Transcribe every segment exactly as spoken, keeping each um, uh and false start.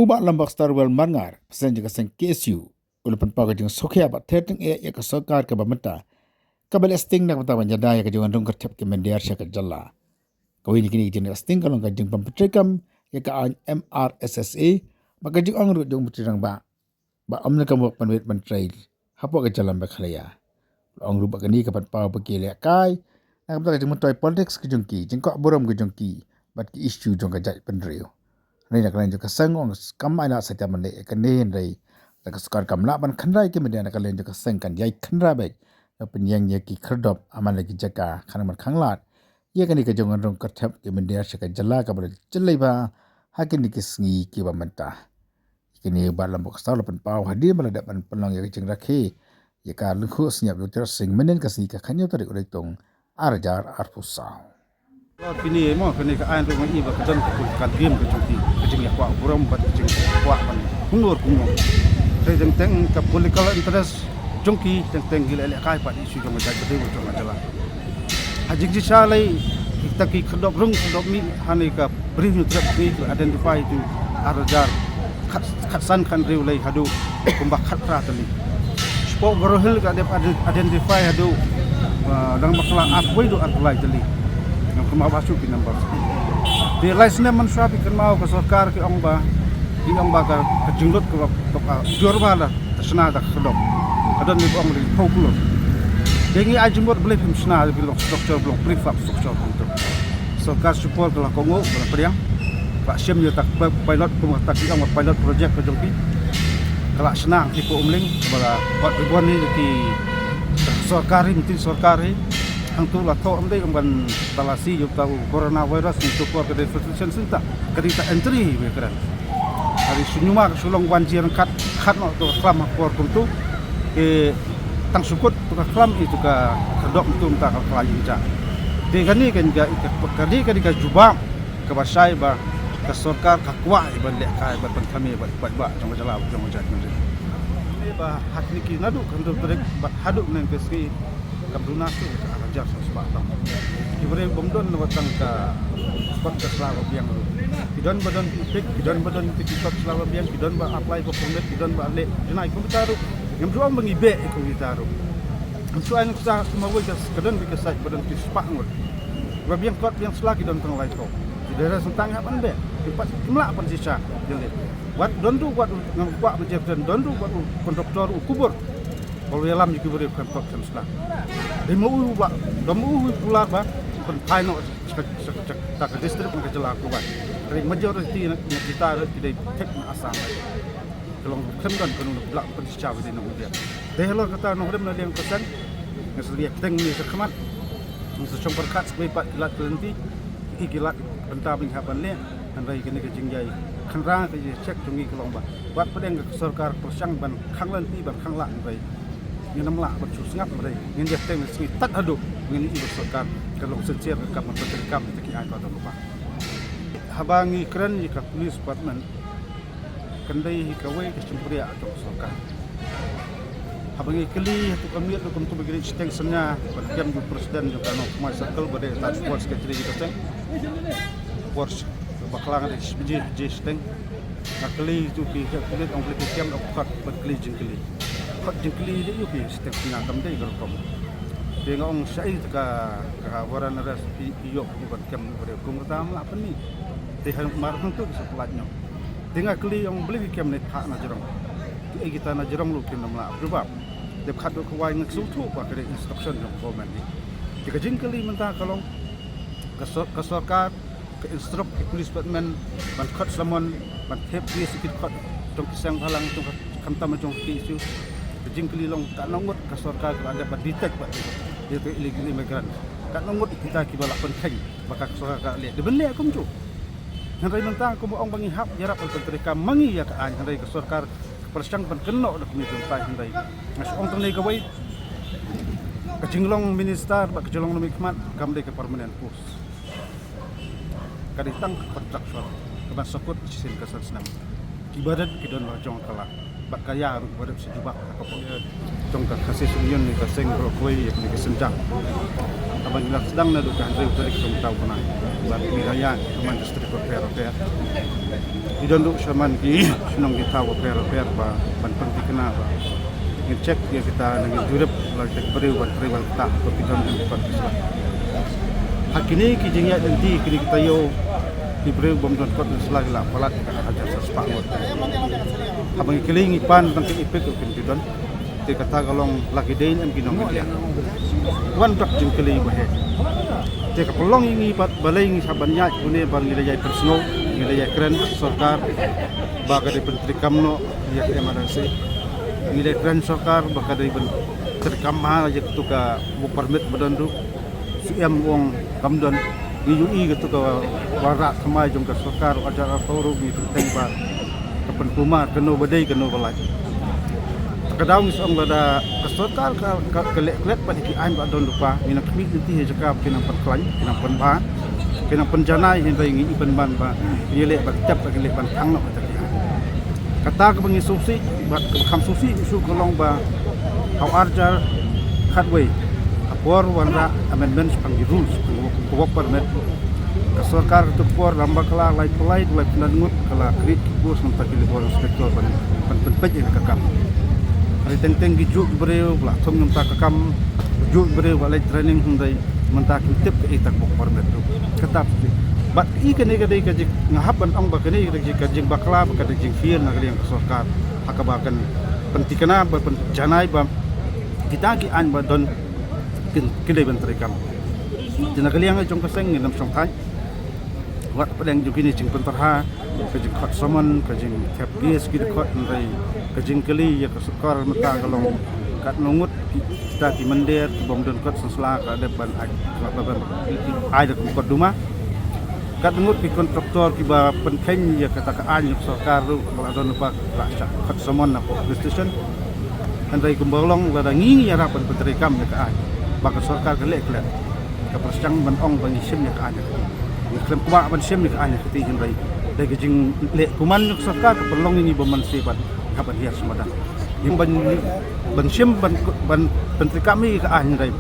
U Bah Lambok Starwell Marngar, President jong ka seng K S U, u la pynpaw ka jingsngewkhia bad ther tyngeh ïa ka sorkar kaba mynta, kaba leh sting na ka bynta ban ïada ïa ka jingwan rung kyrthep ki mynder sha ka jylla. Kawei na kine ki jingleh sting ka long ka jingbym pyntreikam ïa ka aiñ M R S S A, bad ka jingong ruh jong u Myntri Rangbah ba ym don ka mok ban wad ban trei hapoh ka jylla Meghalaya. La ong ruh ba kane ka pynpaw ba ki lehkai na ka bynta ka jingmyntoi politics ka jong ki, jingkwah burom ka jong ki bad ki issue jong ka jaitbynriew. Hynrei na ka liang jong ka seng, ong, kam ai lad satia ban leh kane, hynrei lada ka sorkar kam lah ban kynra ïa ki mynder, na ka liang jong ka seng kan ïai kynra beit ban pynïeng ïa ki khyrdop ha man la ki jaka, khnang ban khanglad ïa kane ka jingwan rung kyrthep ki mynder sha ka jylla kaba la jyllei bha ha kine ki sngi kiba mynta. Kine u Bah Lambok Starwell la pynpaw hadien ba la dep ban pynlong ïa ka jingrakhe ïa ka lyngkhuh synñiap jong u Tirot Sing mynhynnin ka sngi ka khathynñiew tarik u Naitung, ar hajar arphew saw. Kine mo, kine ka aiñ ruh ngi i ba ka don ka political game ka jong ki, ka jingïakwah burom bad ka jingkwah ban kumno kumno. Te teng teng ka political interest jong ki, teng teng ki leh lehkai pat issue jong ka jaitbynriew, jong ka jylla. Ha jingshisha lei, kita ki khyrdop rung khyrdop mih ha kane ka Bri Hynñiewtrep ki identify tu ar hajar khat, khatsan khathynriew lei haduh kumba khatphra tylli. Shapoh Garo Hills ka dep ident-, identify haduh, ah, dang bakla arphew duh arphew lai tylli. Ngam kynmaw bha shuh ki number. Te lai snem mynshuwa phi kynmaw ka sorkar ki ong ba, ki ong ba ka, ka jinglut kaba, kaba jur bha la shna da ka khyrdop. Ka don ne ba ong ri folklore. Te ngi ai jingmut balei phim shna ïa ki long structure, ba long prefab structure kumto. Sorkar shipor ka la kohnguh, ka la pdiang. Ka la shim ïa kata ka pilot, kum kata ki ong ka pilot project ka jong ki. Ka la shna ha Umling, ba la kot ribbon hi ki sorkar hi, mynta sorkar hi. Hangto la thoh ym dei kum ban talasi ïa uta u coronavirus, hangto por ka dei filtration center, ka dei ta entry hi ba kren. Hari shu ñiuma ka shu long wan jia ryngkat, khat noh to ka khlam ha por kumto. Ki tang shu kut to ka khlam, ïa to ka khyrdop to mynta ka la ïeng ja. Te kane kan ka, ka, kane ka dei ka jubab kaba shai ba ka sorkar ka kwah ban lehkai, ban pynthame bad paidbah jong ka jylla, jong ka jaitbynriew. Ba ha kine ki naduh ka hynriew tarik bad haduh mynne ka sngi, kam duna shuh ka ar hajar saw spah tam. Ki briew bym don na watang ka kot ka sla ba biang ruh. Ki don ba don ki pik, ki don ba don ki kot sla ba biang, ki don ba apply ba permit, ki don ba leh jinai computer ruh. Ngam ju ong ba ngi beh ïa computer ruh. Ngam ju ai nuksa kumba wei ka, ka don ki sait ba don ki spah ngut. Ba biang kot biang sla ki don tang lai ko. Ki dei re sentang hap ban beh. Ki pat kim lah ban shisha. Wat don ruh wat ngam kwah ba jep, don ruh wat u contractor u kubur. Ba u ïalam ïa ki briew khlem kot khlem sla. Dei ma u ba, dei ma u u kular ba pynphai noh sha ka, sha ka, sha ka district, na ka jylla kumba. Dei majority na, na kita ruh ki dei thik na Assam. Ka long khlem don kano kano ba lah pynshisha ba dei nongrim. Dei halor kata nongrim na liang ka seng, nga sa ïa kdeng ne sa khmat. Nga sa shong pyrkhat sa kawei pat ki lad ki lynti, ki lad bynta ba ngi hap ban leh. Hynrei kane ka jingïai khynra, ka jingïai check jong ngi ka long ba wat pdeng ka sorkar pyrshang ban khang lynti, ban khang lah, hynrei ngin ym lah ban shu sngap, hynrei ngin ïa teng sngi tad haduh ngin ïohi ba sorkar ka long sincere, ka kam ban pyntrei kam ïa ki aiñ ba don lypa. Haba ngi kren ïa ka police department, kan dei hi kawei ka shympriah jong ka sorkar. Haba ngi kylli ha tu ka miet ruh kumtu ba ngi dei shiteng synñia ban kem jong u president jong ka Nongthymmai Circle, ba dei task force secretary jong ka seng. Force bakla nga dei shi baje, baje shiteng. Nga kylli tu ki, ki ong kylli, ki kem, ong khot ban kylli jingkylli. Khot jingkylli dei ïoh ki shiteng synñia, kam dei ka rukom. Te nga ong shaei te ka, ka warrant arrest phi ïoh ban kem, ba dei kum kata ym lah pynmih. Te ha mar hangtu ki sa pynlait noh. Te nga kylli ong balei ki kem ne phah na jrong. Te ei kita na jrong ruh kim nym lah jubab. Te khatduh kawei nga sngewthuh ba ka dei instruction jong government hi. Te ka jingkylli mynta ka long ka sor-, ka sorkar ka instruct ki police department ban khot summon, ban thep case ïa ki dkhot jong ki seng bhalang, jong ka, khamtam jong ki issue. Ka jingkylli long katno ngut ka sorkar ka la dep ban detect bad ïa ki illegal immigrant. Katno ngut kita kiba la pynkheiñ ba ka sorkar ka leh, dei ban leh kumjuh. Hynrei mynta kumba ong ba ngi hap ïarap ban pyntrei ma ngi ïa ka aiñ, hynrei ka sorkar ka pyrshang ban kynnoh da kumne kumtai, hynrei nga shu ong tang ne kawei, ka jinglong minister bad ka jinglong nongmihkhmat kam dei ka permanent post. Ka dei tang ka contractual kaban sa kut shisien ka san snem. Kiba rit ki don la jong ka la, bad ka ïa ruh ba rit sa jubab ka pop jong ka Khasi Union ne ka seng baroh kawei ïa kane ka sienjam. Haba ngi la sdang naduh ka hynriew tarik jong u bnai. Bad ngi la ïaid shaman district bapher bapher. Ngi don ruh shaman ki shnong ki thaw bapher bapher ba ban pynthikna ba ngin check ïa kita, na ngin jurip la kita ki briew ban trei ban ktah ba ki don em ki kot ki sla. Ha kine ki jingïaid lynti kine ki taïew, ki briew bym don kot ne sla ki la palat ïa ka ar hajar saw spah ngut. Haba ngi kylli ngi pan tang ka epek ruh kim ju don. Te kata ka long la ki dei ne em ki nongmihkhmat. Wan dak jingkylli ba heh. Te ka pynlong ïa ngi pat balei ngi sa ban ïaid pune ba ngi la ïai pynsngew, ngi la ïai kren sorkar ba ka dei ban treikam noh ïa ka M R S A. Ngi la kren sorkar ba ka dei ban treikam ha ïa katu ka work permit ba don ruh. Shu em u ong kam don. Ngi ïohi katu ka wanrah thymmai jong ka sorkar u arhajar arphew ruh ngi teng teng ba ka pynkulmar kano ba dei kano ba lait. Ta ka daw ngi sa ong lada ka sorkar ka, ka, ka leh klet bad ki aiñ ba don lypa, ngi nang khmih lynti ha jaka ba ki nang pynkhlaiñ, ki nang pynbha, ki nang pynjanai, hynrei ngi i pynban ba ngi leh ban tep ba ngi leh ban thang noh kata ki aiñ. Kata kaba ngi sngewsih bad kaba kham sngewsih shuh ka long ba ha u arhajar khatwei, ha por wanrah amendment shaphang ki rules ka work permit, ka sorkar katu ka por, lem bakla laiphew lai, laiphew ngut ka la create ki post namar ki labour inspector ban, ban pynpeit ïa ka kam. Hynrei teng teng ki juh ki briew ba la thung namar ka kam, juh ki briew ba la leit training, hynrei mynta kim tip kaei kata ka work permit ruh. Kata bad i kane ka dei ka jing, nga hap ban ong ba kane ka dei ka jingbakla, ba ka dei jingphier na ka liang ka sorkar ha kaba kan pynthikna ba pynjanai ba kita ki aiñ ba don kin, kin dei ban treikam. Te na ka liang jong ka seng ngin ym shong thait. Wat pdeng jong kine jingpynterha, ka jingkhot summon, ka jingthep case ki dkhot, hynrei ka jingkylli ïa ka sorkar mynta ka long katno ngut ki, kita ki mynder ki bym don kot sla ka dep ban ai, ban, ban ai da ka mukotduma. Katno ngut ki kontraktor kiba pynkheiñ ïa kata ka aiñ ïa ka sorkar ruh ba la don ba la shah khot summon na police station. Hynrei kumba long lada ngi ngi ïarap ban pyntreikam ïa ka aiñ ba ka sorkar ka leh klet. Ka pyrshang ban ong ba ngi shim ïa ka aiñ ïa ka kti. Ngi khlem kwah ban shim ïa ka aiñ ïa ka kti, hynrei da ka jingleh kuman ïa ka sorkar ka pynlong ïa ngi ba man se ban, ha ban hiar sha madan. Ïa ban, ban shim ban, ban pyntreikam ïa ka aiñ, hynrei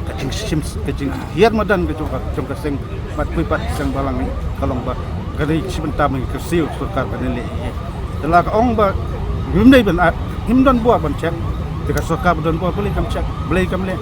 ka jingshim, ka jinghiar madan ka jong ka, jong ka seng bad phi pat seng balang ka long ba ka dei shi bynta ba ngi kyrsiew sorkar ka dei leh. Te la ka ong ba ngim dei ban, ngim don bor ban check. Te ka sorkar ba don bor balei kam check, balei kam leh.